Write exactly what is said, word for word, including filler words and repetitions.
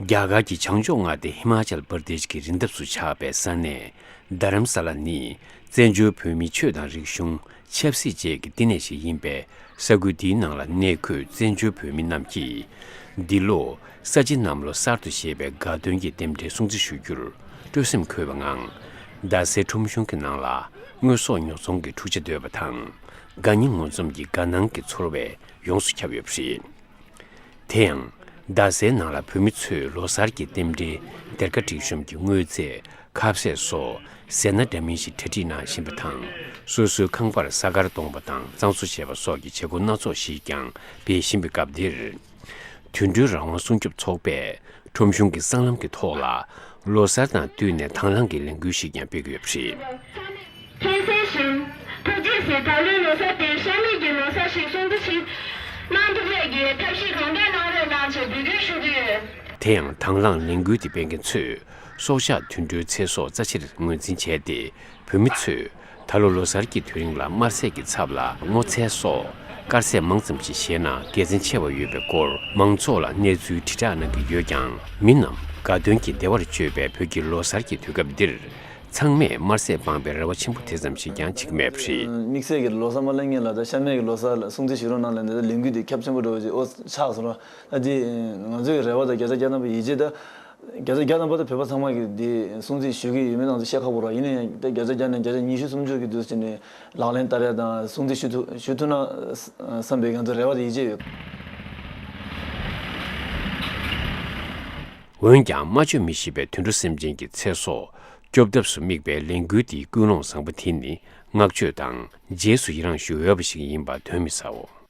རྒྱ་གར་གྱི་བྱང་ཕྱོགས་མངའ་སྡེ་ཧི་མ་ཅལ་པར་དེཤ་གྱི་རི་འདབས་སུ་ཆགས་པའི་ས་གནས་རྡ་རམ་ས་ལ་ནི། བཙན་བྱོལ་བོད་མིའི་ཆོས་དང་རིག་གཞུང་། ཆབ་སྲིད་བཅས་ཀྱི་བསྟི་གནས་ཤིག་ཡིན་པས། ས་ཁུལ་འདིའི་ནང་ལ་གནས་འཁོད་བཙན་བྱོལ་བོད་མི་རྣམས་ཀྱིས། འདི་ལོ་ས་བྱི་གནམ་ལོ་གསར་དུ་བཞད་པའི་དགའ་སྟོན་གྱི་རྟེན་འབྲེལ་སྲུང་བརྩི་ཞུ་རྒྱུར་སྤྲོ་སེམས་འཁོལ་བའི་ངང་། རྡ་སའི་ཁྲོམ་གཞུང་གི་ནང་ལ་དངོས་ཟོག་ཉོ་ཚོང་གི་འཁྲུག་ཆ་དོད་པ་དང་། དགའ་ཉེ་ངོ་འཛོམས་ཀྱི་དགའ་སྣང་གི་ཚོར་བས་ཡོངས་སུ་ཁྱབ་ཡོད་པ་རེད། དེ་ཡང་། རྡ་སའི་ནང་ལ་བོད་མི་ཚོས་ལོ་གསར་གྱི་རྟེན་འབྲེལ་སྡེར་ཁ་སྒྲིག་གཤོམ་གྱི་དངོས་རྫས། ཁ་ཟས་སོགས་ཟས་སྣ་འདྲ་མིན་ཞིག་གྲ་སྒྲིག་གནང་བཞིན་པ་དང་། སོ་སོའི་ཁང་པར་ས་དཀར་གཏོང་བ་དང་གཙང་བཟོ་བྱེད་པ་སོགས་ཀྱི་བྱེད་སྒོ་སྣ་ཚོགས་ཤིག་ཀྱང་སྤེལ་བཞིན་པའི་སྐབས་འདིར། དུད་འགྲོའི་རང་དབང་སྲུང་སྐྱོབ་ཚོགས་པས་ཁྲོམ་གཞུང་གི་སྲང་ལམ་གྱི་ཐོག་ལ། ལོ་གསར་དང་བསྟུན་ནས་དང་བླངས་ཀྱི་ལས་འགུལ་ཞིག་ཀྱང་སྤེལ་གྱི་ཡོད་པ་རེད། མཁྱེན་གསལ་བཞིན། ཐུགས་རྗེས་གཟིགས། ད་ལོའི་ལོ་གསར་དེ་ཤ་མེད་ཀྱི་ལོ་གསར་ཞིག་སྲུང་བརྩི་ཞིག་གནང་ཐུབ་ཡས་ཀྱི་ཐབས་ཤེས་གང་ཐུབ་གནང་རོགས་གནང་ཞེས་འབོད་སྐུལ་ཞུ་གི་ཡོད། དེ་ཡང་དང་བླངས་ལས་འགུལ་དེ་སྤེལ་མཁན་ཚོས་སྲོག་ཆགས་དུད་འགྲོའི་ཚེ་སྲོག་རྩ་ཆེར་ངོས་འཛིན་བྱས་ཏེ། བོད་མི་ཚོས་ད་ལོ་ལོ་གསར་གྱི་དུས་རིང་ལ་དམར་ཟས་ཀྱི་ཚབ་ལ་སྔོ་ཚལ་སོགས་དཀར་ཟས་མང་ཙམ་ཞིག་བཞེས་ན་དགེ་མཚན་ཆེ་བ་ཡོད་པའི་སྐོར་མང་ཚོགས་ལ་གནས་ཚུལ་དྲིལ་བསྒྲགས་གནང་གི་ཡོད་ཀྱང་། མི་རྣམས་དགའ་སྟོན་གྱི་བདེ་བར་སྤྱོད་པའི་བོད་ཀྱི་ལོ་གསར་གྱི་དུས་སྐབས་འདིར། ཚང་མས་དམར་ཟས་སྤངས་པའི་རེ་བ་ཆེན་པོ་དེ་ཙམ་ཞིག་ཀྱང་བྱེད་ཀྱི་མེད་པ་རེད། དམིགས་བསལ་གྱི་ལོ་གསར་མ་སླེབས་སྔོན་ལ་ད་ཤ་མེད་ཀྱི་ལོ་གསར་ལ་སྲུང་བརྩི་ཞུ་རོགས་གནང་ལབ་ནས་ད་ལས་འགུལ་འདི་ཁྱབ་ཆེན་པོ་འགྲོ་བ་ཅིག་ཨོ་ཆགས་སོང་ར། ད་འདི་ང་ཚོའི་རེ་བ་དང་བརྒྱ་ཆ་བརྒྱ་ཐམ་པ་ཡིད་ཆེས་ད། བརྒྱ་ཆ་བརྒྱ་ཐམ་པ་ད་བོད་པ་ཚང་མ་གིས་འདི་སྲུང་བརྩི་ཞུ་གི་ཡོད་མེད་ཙམ་ཞིག་བཤད་ཁག་པོ་ར། ཡིན་ན་ཡང་ད་བརྒྱ་ཆ་བརྒྱ་ནས་བརྒྱ་ཆ་ཉི་ཤུ་སུམ་ཅུ་གི་དུས་ཚོད་ནས་ལག་ལེན་བསྟར་ཡ་དང་སྲུང་བརྩི་ཞུ་ཐུབ་ཞུ་ཐུབ་ན་བསམ་པའི་ང་ཚོ་རེ་བ་དང་ཡིད་ཆེས་ཡོད། འོན་ཀྱང་སྨྲ་བརྗོད་མི་ཤེས་པའི་དུད་འགྲོ་སེམས་ཅན་གྱི་ཚེ་སྲོག་སྐྱོབ་ཐབས་སུ་དམིགས་པའི་ལས་འགུལ་འདིའི་ཀུན་སློང་བཟང་པོ་དེ་ནི་བསྔགས་བརྗོད་དང་རྗེས་སུ་ཡི་རང་ཞུ་འོས་པ་ཞིག་ཡིན་པ་གདོན་མི་ཟའོ།